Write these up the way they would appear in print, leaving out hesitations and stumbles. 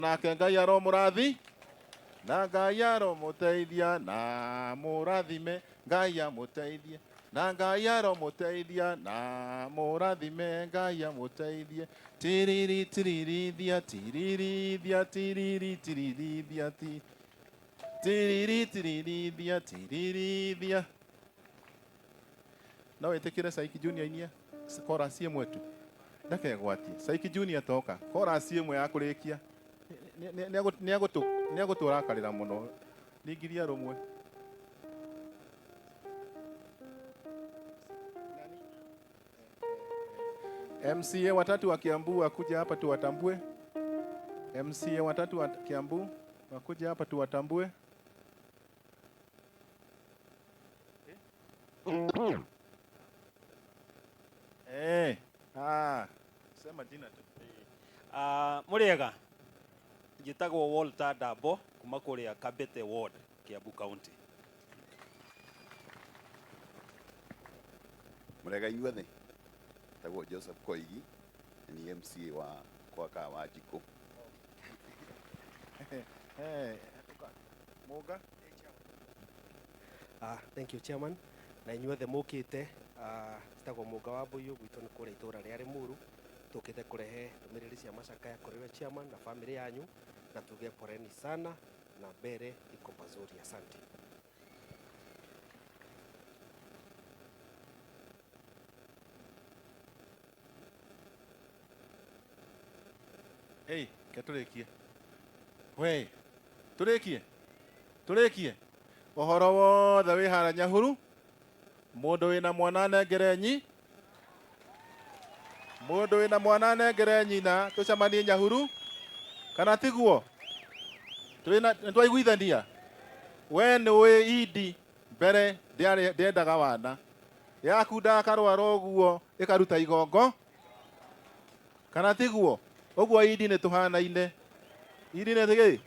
Nake Ngai aromũrathi na Ngai aromũteithia na mũrathime Ngai amũteithie na Ngai aromũteithia na mũrathime Ngai amũteithie tiriri tiririthia tiririthia tiriri tiririthia ti tiriri tiririthia tiririthia. No wĩtĩkĩre Saiki Junior inie chorus ĩmwe tu, ndakegwatie. Saiki Junior toka chorus ĩmwe ya kũrĩkia. Nĩagũtũrakarĩra mũno. Ningiria rũmwe. MCA watatu wa Kiambu wakuja hapa tuwatambue. MCA watatu wa Kiambu wakuja hapa tuwatambue. Ah, sema jina tu. Mũrĩega, njĩtagwo Walter Dabo kuma kũrĩa Kabete Ward, Kiambu County. Mũrĩega inyuothe, njĩtagwo Joseph Koigi, na ni MCA wa kwa Kawanjikũ. Mũnga. Thank you chairman. Na inyuothe mũkĩte, njĩtagwo Mũnga wa Mbũiyũ, gwitũ nĩ kũrĩa itũũra rĩa Limuru. Tũkĩte kũrehe ndũmĩrĩri cia macakaya kũrĩ we chairman na family yanyu, na tuge poleni sana na mbere iko pazuri. Asante. Hey, ke tũrĩkie. We, tũrĩkie. Tũrĩkie. Ũhoro wothe wĩ harĩa Nyahuru. Mũndũ wĩna mwana anengere nyi. Mũndũ wĩna mwana anengere nyina, tũcemanie Nyahuru. Kana tiguo? Twĩna nĩtwaiguithania. We nĩũĩ Idi mbere ndĩendaga wana. Yaku ndakarwara ũguo ĩkaruta igongo. Kana tiguo? Ũguo Idi nĩtũhanaine. Idi nĩ kĩ?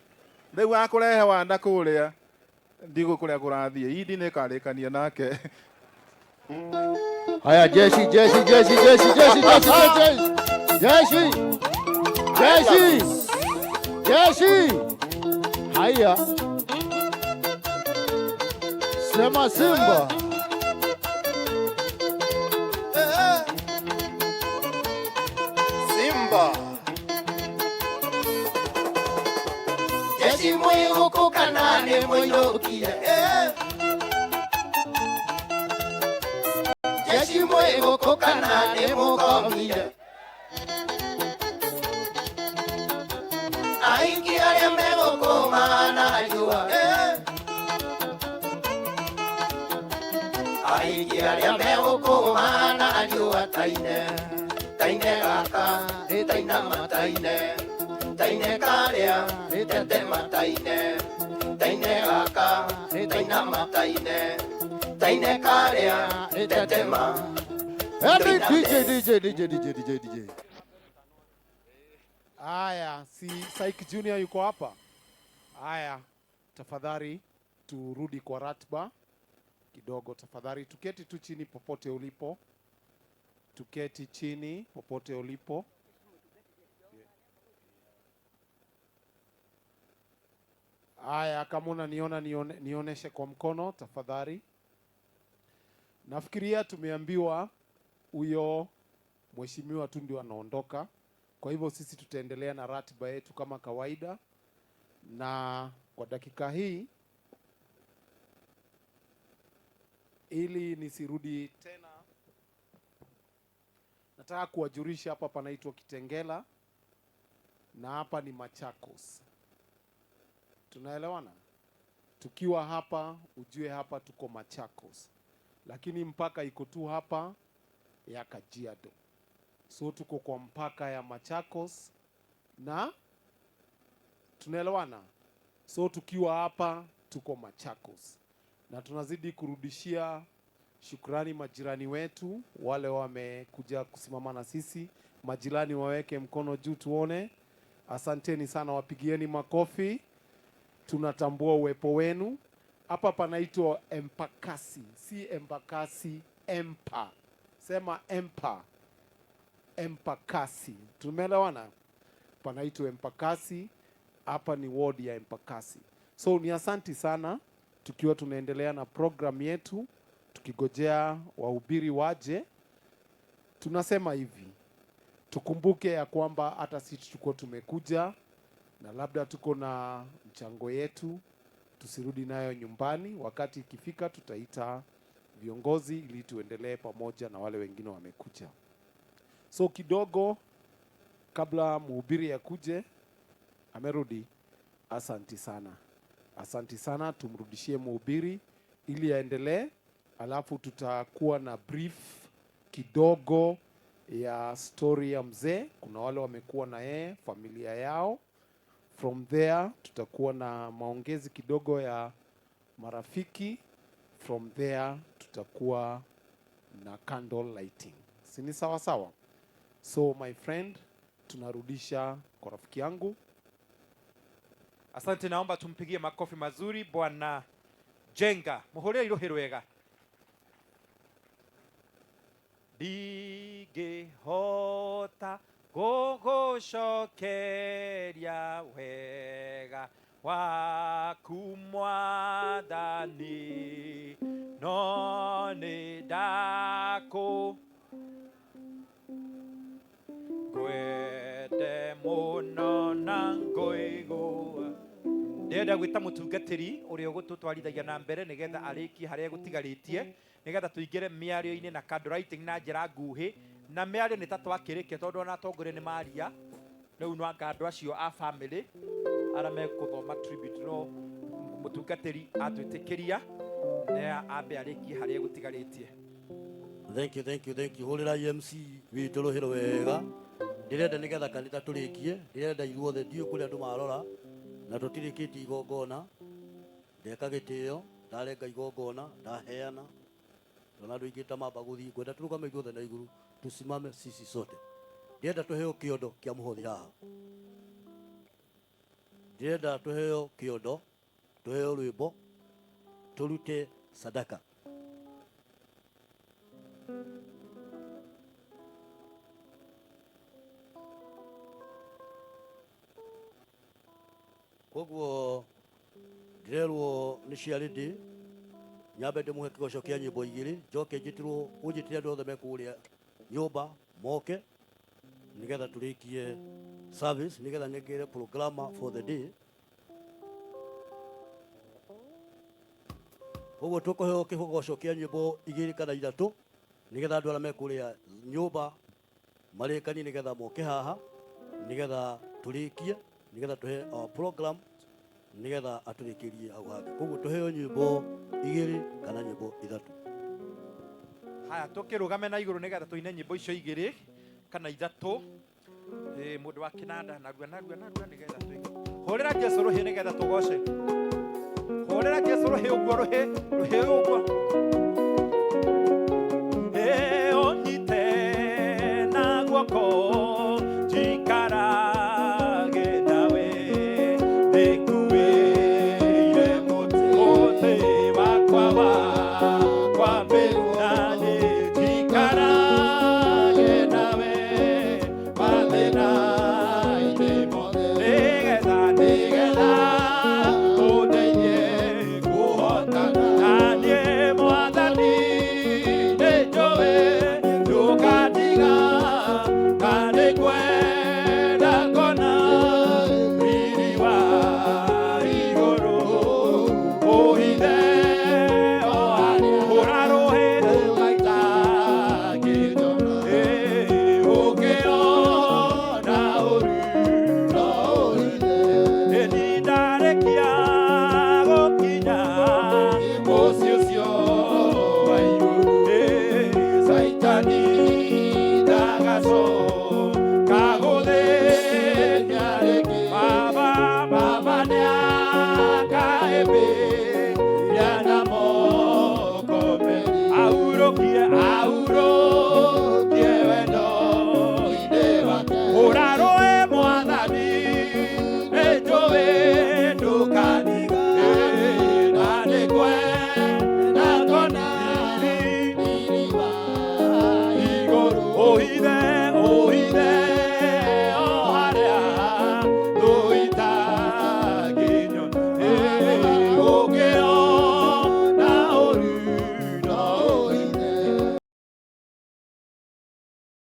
Rĩu akũrehe wana kũrĩa ndigũ kũrĩa kũrathiĩ. Idi nĩkarĩkania nake. Haya, jeshi, jeshi, jeshi, jeshi, jeshi, jeshi, jeshi, jeshi, jeshi. Haya, sema Simba. Simba. Jeshi mwihuku kana nĩ mũinũkie. Jeshi mwihuku kana nĩ mũkomire. Aingĩ arĩa megũkũma na njua. Aingĩ arĩa megũkũma na njua taine. Taine gaka, taina mataine. Taine karĩa, tete mataine. Taine gaka, taina mataine. Taine karĩa, tete ma. Every DJ, DJ, DJ, DJ, DJ, DJ. Aya, si Saik Junior yuko hapa? Aya, tafadhali turudi kwa ratiba kidogo tafadhali. Tuketi tu chini popote ulipo. Tuketi chini popote ulipo. Aya, kama unaniona nioneshe kwa mkono tafadhali. Nafikiria tumeambiwa huyo mheshimiwa tu ndio anaondoka. Kwa hivyo sisi tutaendelea na ratiba yetu kama kawaida. Na kwa dakika hii, ili nisirudi tena, nataka kuwajulisha hapa panaitwa Kitengela na hapa ni Machakos. Tunaelewana? Tukiwa hapa ujue hapa tuko Machakos, lakini mpaka iko tu hapa ya Kajiado. So tuko kwa mpaka ya Machakos na tunaelewana? So tukiwa hapa tuko Machakos. Na tunazidi kurudishia shukrani majirani wetu wale wamekuja kusimama na sisi. Majirani waweke mkono juu tuone. Asanteni sana, wapigieni makofi. Tunatambua uwepo wenu. Hapa panaitwa Empakasi, si Embakasi, Empa. Sema Empa. Empakasi. Tumeelewana? Panaitwa Empakasi Hapa ni ward ya Embakasi. So ni asanti sana, tukiwa tunaendelea na program yetu, tukigojea wahubiri waje. Tunasema hivi, tukumbuke ya kwamba hata sisi tulikuwa tumekuja na labda tuko na mchango yetu, tusirudi nayo nyumbani. Wakati ikifika, tutaita viongozi ili tuendelee pamoja na wale wengine wamekuja. So kidogo kabla mhubiri akuje, amerudi. Asanti sana, asanti sana. Tumrudishie mhubiri ili aendelee, alafu tutakuwa na brief kidogo ya story ya mzee. Kuna wale wamekuwa na yeye, familia yao. From there tutakuwa na maongezi kidogo ya marafiki. From there tutakuwa na candle lighting, si ni sawa sawa? So my friend, tunarudisha kwa rafiki yangu. Asante, naomba tumpigie makofi mazuri Bwana Jenga. Muhurire iruhi rwega. Ndingĩhota gũgũcokeria wega waku Mwathani, no nĩ ndakũ ngwende mũno na ngũigua. Ndĩrenda gwĩta mũtungatĩri ũrĩa ũgũtũtwarithagia na mbere nĩgetha arĩkie harĩa gũtigarĩtie, nĩgetha tũingĩre mĩario-inĩ na candle lighting na njĩra nguhĩ. Na mĩario nĩ ta twakĩrĩkia tondũ ona atongoria nĩ maria. Rĩu no anga andũ acio a family arĩa mekũthoma tribute, no mũtungatĩri atwĩtĩkĩria nĩ ambe arĩkie harĩa gũtigarĩtie. Thank you, thank you, thank you. Hũrĩra MC witũ rũhĩ wega. Ndĩrenda nĩgetha kanitha tũrĩkie, ndĩrenda ithuothe, ndiũĩ kũrĩa andũ marora na tũtirĩkĩtie igongona. Ndeka gĩtĩo, ndarenga igongona, ndaheana. Ndona andũ aingĩ ta mamba gũthiĩ, ngwenda tũrũgame ithuothe na igũrũ, tusimame sisi sote. Ndĩrenda tũheo kĩondo kĩa mũhothi haha. Ndĩrenda tũheo kĩondo, tũheo rwĩmbo, tũrute sadaka. Koguo ndĩrerwo nĩ ciarĩndĩ nyambe ndĩmũhe kĩgoco kĩa nyĩmbo igĩrĩ, njoke njĩtĩrwo, ũnjĩtĩre andũ othe me kũrĩa nyũmba moke nĩgetha tũrĩkie service, nĩgetha nyongere programa for the day. Koguo tũkũheo kĩgoco kĩa nyĩmbo igĩrĩ kana ithatũ nĩgetha andũ arĩa me kũrĩa nyũmba marĩkanie nĩgetha moke haha nĩgetha tũrĩkie, nĩgetha tũhe our program nĩgetha atũrĩkĩrie hau hangĩ. Koguo tũheo nyĩmbo igĩrĩ kana nyĩmbo ithatũ. Haya, tũkĩrũgame na igũrũ nĩgetha tũine nyĩmbo icio igĩrĩ kana ithatũ. Mũndũ wa kĩnanda narua narua narua nĩgetha tũigue. Hũrĩra Jesũ rũhĩ nĩgetha tũgoce. Hũrĩra Jesũ rũhĩ ũguo, rũhĩ rũhĩ ũguo. Ũnyite na guoko njikarage nawe, ndĩkuĩire mũtĩ wakwa wa kwambĩrwo naniĩ, njikarage nawe mathĩna-inĩ mothe, nĩgetha nĩgetha ũndeithie kũhotana. Naniĩ Mwathani nĩnjũĩ ndũkandiga, na nĩngwenda ngona riri wa igũrũ ũhithe o harĩa ũrarũhĩte ũgaitangĩtwo. Ũngĩona ũru no ũhithe. Ĩni ndarĩkia gũkinya mũciĩ ũcio wa igũrũ. Caitani ndagacoka gũthĩnia rĩngĩ. Baba, Baba nĩakaĩmbĩria na moko merĩ, ahurũkie, ahurũkie wendo-inĩ wake. Ũrarũe Mwathani, nĩnjũĩ